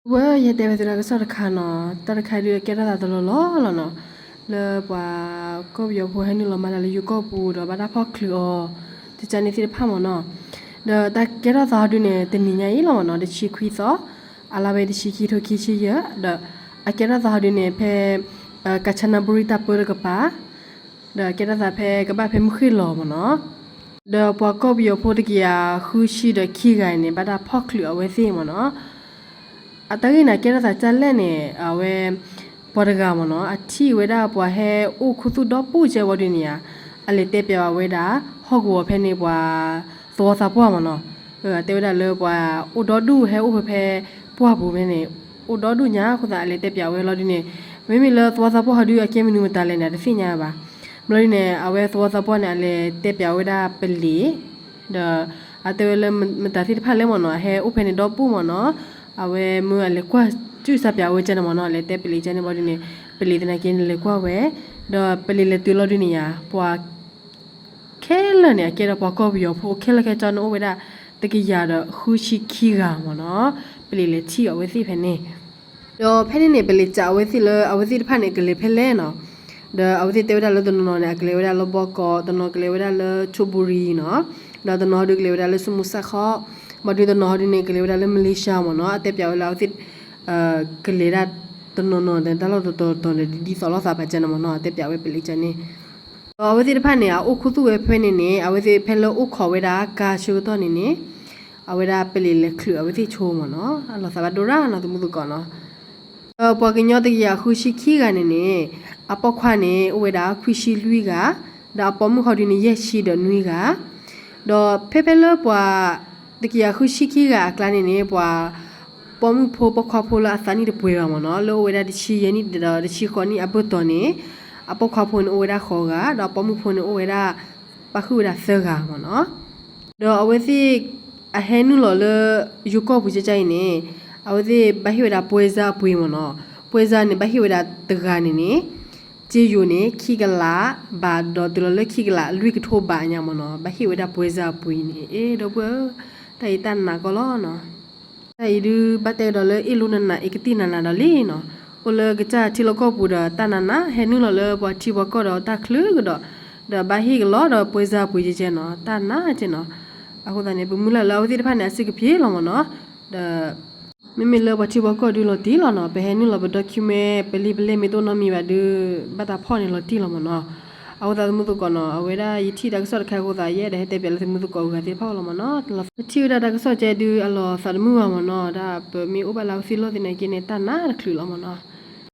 ဝဲယဟဲတဲဝဲသုတၢ်ကစီၣ်တခါနီၤ, တၢ်တခါဒုးအကဲထီၣ်သးတလီၢ်လီၢ်လီၤနီၤ, လၢပှၤကီၢ်ပယီၤဖိဟဲနုာ်လီၤမၤတၢ်လၢယိၤကီၢ်ပူၤဒီးဘၣ်တၢ်ဖီၣ်ချုးအီၤ တကန့ၣ်သ့ၣ်တဖၣ်မ့ၢ်နီၤ, ဒီးတၢ်ကဲထီၣ်သးဟီဒုးန့ၣ် တနံၤညါအံၤလီၤမ့ၢ်နီၤ, တဆံခွံသီ, အလါဝဲတဆံခံ ထိခံဆံယဲၢ်, ဒီးအကဲထီၣ်သးဟီဒုးန့ၣ် ဖဲ ကၣ်ဆနဘူရံ တၢ်ပၢတကပၤ ဒီးကဲထီၣ်သးဖဲကဘၣ်ဖဲမုၢ်ဃ့ၢ်လီၤမ့ၢ်နီၤ, ဒီးပှၤကီၢ်ပယီၤဖိတကယၤဃုဆံဒီးခံဂၤန့ၣ် ဘၣ်တၢ်ဖီၣ်ချုးအဝဲသ့ၣ်မ့ၢ်နီၤ, အတၢ်ဂ့ၢ်န့ၣ် အကဲထီၣ်သးဒ်လဲၣ်န့ၣ် အဝဲ ပှၤတဂၤမ့ၢ်နီၤ အထံၣ်ဝဲဒၣ်ပှၤဟဲအိၣ်ခူသူၣ်ဒီပူၣ်ကဲဝံၤဒုးန့ၣ်ဧါ, အလဲၤတဲပၠးဝဲဒၣ် ဟီၣ်ကဝီၤဖဲန့ၣ်ပှၤ သဝီသးပှၢ်မ့ၢ်နီၤ, တဲဝဲဒၣ်လၢပှၤအိၣ်ဒီဒူၣ်ဟဲအိၣ်ဖဲဖဲပှၢ်ပူၤဖဲန့ၣ် အိၣ်ဒီဒူၣ်ညါအဃိသတး အလဲၤတဲပၠးဝဲလီၤဒုးန့ၣ်, မ့မ့ၢ်လၢသဝီသးပှၢ်ဟီဒုး အကဲမနုၤမတၤလဲၣ်န့ၣ် တသ့ၣ်ညါဘၣ်, ဘျီဒုးန့ၣ် အဝဲသဝီသးပှၢ်န့ၣ် အလဲၤတဲပၠးဝဲဒၣ်ပလံၤ ဒီး အတဲဝဲလၢမတၤသ့ၣ်တဖၣ်လဲၣ်မ့ၢ်နီၤ အဟဲအိၣ်ဖဲန့ၣ်ဒီပူၣ်မ့ၢ်နီၤ, အဝဲမၢအလဲၤကွၢ်စူၣ်စၢ်ပၠးဝဲကန့ၣ်မ့ၢ်နီၤ, အလဲၤတဲပလံၤကန့ၣ်ဘျီဒုးန့ၣ် ပလံၤသနာ်က့န့ၣ်လဲၤကွၢ်ဝဲ, ဒီးပလံၤလဲၤတုၤလီၤဒုးန့ၣ်ဧါ ပှၤ ခဲလၢာ်န့ၣ် အကဲဒီးပှၤကီၢ်ပယီၤဖိခဲလၢာ်ခဲဆ့န့ၣ် အိၣ်ဝဲဒၣ် တကယၤဒီးဃုဆံခံဂၤမ့ၢ်နီၤ, ပလံၤလဲၤထံၣ်အဝဲသ့ၣ်ဖဲန့ၣ် ဒီးဖဲန့ၣ်န့ၣ် ပလံၤစံးအဝဲသ့ၣ်လၢအဝဲသ့ၣ်တဖၣ်န့ၣ် ကလဲၤဖဲလဲၣ်နီၤ, ဒီးအဝဲသ့ၣ်တဲဝဲဒၣ်လၢတနီၤနီၤန့ၣ် အကလဲၤဝဲဒၣ်လၢဘီကီး, တနီၤကလဲၤဝဲဒၣ်လၢဆိဘူရံနီၤ, ဒီးတနီၤဟီဒုးကလဲၤဝဲဒၣ်လၢစမူစၢ်ခီ, ဘၣ်ဒုးတနီၤဟီဒုးန့ၣ် ကလဲၤဝဲဒၣ်လၢမလ့ၡါမ့ၢ်နီၤ, အတဲပၠးဝဲလၢအဝဲသ့ၣ် ကလဲၤဒၣ်တနီၤနီၤဒီးတၢ်လီၢ်တတီၤတီၤဒီးဒ်သိးလိာ်သးပာ်ကန့ၣ်မ့ၢ်နီၤ, အတဲပၠးဝဲပလံၤကန့ၣ် ဒီးအဝဲသ့ၣ်တဖၣ်န့ၣ် အအိၣ်ခူသူၣ်ဝဲဖဲန့ၣ်န့ၣ် အဝဲသ့ၣ်ဖဲလၢအိၣ်ခိးဝဲဒၣ်ကါဆၢကတီၢ်န့ၣ်န့ၣ် အဝဲဒၣ်ပလံၤလဲၤချုးအဝဲသ့ၣ်ဆိမ့ၢ်နီၤ, အလီၤသးဘၣ်ဒိရၣ်နီၤ သမူသကိးနီၤ, ဒီးပှၤကညီတကယၤဃုဆံခံဂၤန့ၣ်န့ၣ် အပိာ်ခွါန့ၣ် အိၣ်ဝဲဒၣ်ခွံဆံလွံၢ်ဂၤ, ဒီးအပိာ်မုၣ်ဟီဒုးန့ၣ် ယဲၢ်ဆံဒီးနွံဂၤ, ဒီးဖဲဖဲလၢပှၤ တကယၤဃုဆံခံဂၤအကျါန့ၣ်န့ၣ် ပှၤပိာ်မုၣ်ဖိပိာ်ခွါဖိလၢအသးနံၣ်တပှဲၤဘၣ်မ့ၢ်နီၤ, လၢအိၣ်ဝဲဒၣ်တဆံယဲၢ်နံၣ်ဒီးတဆံဃိးနံၣ်အဘၢၣ်တီၤန့ၣ် အပိာ်ခွါဖိန့ၣ်အိၣ်ဝဲဒၣ်ဃိးဂၤ, ဒီးအပိာ်မုၣ်ဖိန့ၣ်အိၣ်ဝဲဒၣ် ပၣ်ဃုာ်ဝဲဒၣ်သၢဂၤမ့ၢ်နီၤ. ဒီးအဝဲသ့ၣ်အဟဲနုာ်လီၤလၢယိၤကီၢ်ပူၤကၠဲကၠဲအံၤန့ၣ် အဝဲသ့ၣ်ဘၣ်ဟ့ၣ်ဝဲဒၣ်ပွဲစားအပှ့ၤမ့ၢ်နီၤ, ပွဲစားန့ၣ် ဘၣ်ဟ့ၣ်ဝဲဒၣ်တဂၤန့ၣ်န့ၣ် စ့ယိၤန့ၣ် ခံကလးဘးဒီးတုၤလီၤလၢခံကလးလွံၢ်ကထိဘးညါမ့ၢ်နီၤ, ဘၣ်ဟ့ၣ်ဝဲဒၣ်ပွဲစားအပှ့ၤန့ၣ်, အဲ ဒီပုၢ်ဝဲၢ်ဧၢ, တၢ်အံၤတၢ်နးကီလီၤနီၤ. တၢ်အံၤဒုးဘၣ်တဲဒီးလၢအ့ၣ်လိနနးအ့ၣ်ကတံၢ်နနးဒီးလံနီၤ, အိၣ်လၢကစၢ်ထံလီၢ်ကီၢ်ပူၤဒီးတၢ်နးနး ဟဲနုာ်လီၤလၢပှၤထံပှၤကီၢ်ဒီးတၢ်ချုးကဒီး, ဒီးဘၣ်ဟ့ၣ်ကလီဒီးပွဲစားအပှ့ၤကၠဲကၠဲနီၤ, တၢ်နးကၠဲနီၤ. အဃိသတးန့ၣ် ပမုၢ်လၢ်လၢအဝဲသ့ၣ်တဖၣ်န့ၣ် အစ့ကဖံးလီၤမ့ၢ်နီၤ, ဒီး မ့မ့ၢ်လၢပှၤထံပှၤကီၢ်ဒုးလီၤတံၢ်လီၤနီၤ, ပဟဲနုာ်လီၤပ document ပလံာ်ပလဲၢ်မ့ၢ်တအိၣ်နီတမံၤဘၣ်ဒုး ဘၣ်တၢ်ဖီၣ်န့ၣ်လီၤတံၢ်လီၤမ့ၢ်နီၤ. အဃိသတးသမူသကိးနီၤ, အဝဲဒၣ်ယထံၣ်တၢ်ကစီၣ်တခါအဃိသတး ယအဲၣ်ဒိးဟဲတဲပၠးလၢသမူသကိးအဂၤသ့ၣ်တဖၣ်လီၤမ့ၢ်နီၤ. ပထံၣ်ဝဲဒၣ်တၢ်ကစီၣ်ကဲဒုးအလီၤသးတမုာ်ဘၣ်မ့ၢ်နီၤ, ဒ်ပမ့ၢ်အိၣ်ဘၣ်လၢအဝဲသ့ၣ်လီၢ်သ့ၣ်န့ၣ်က့န့ၣ် တၢ်နးတချုးလီၤမ့ၢ်နီၤ.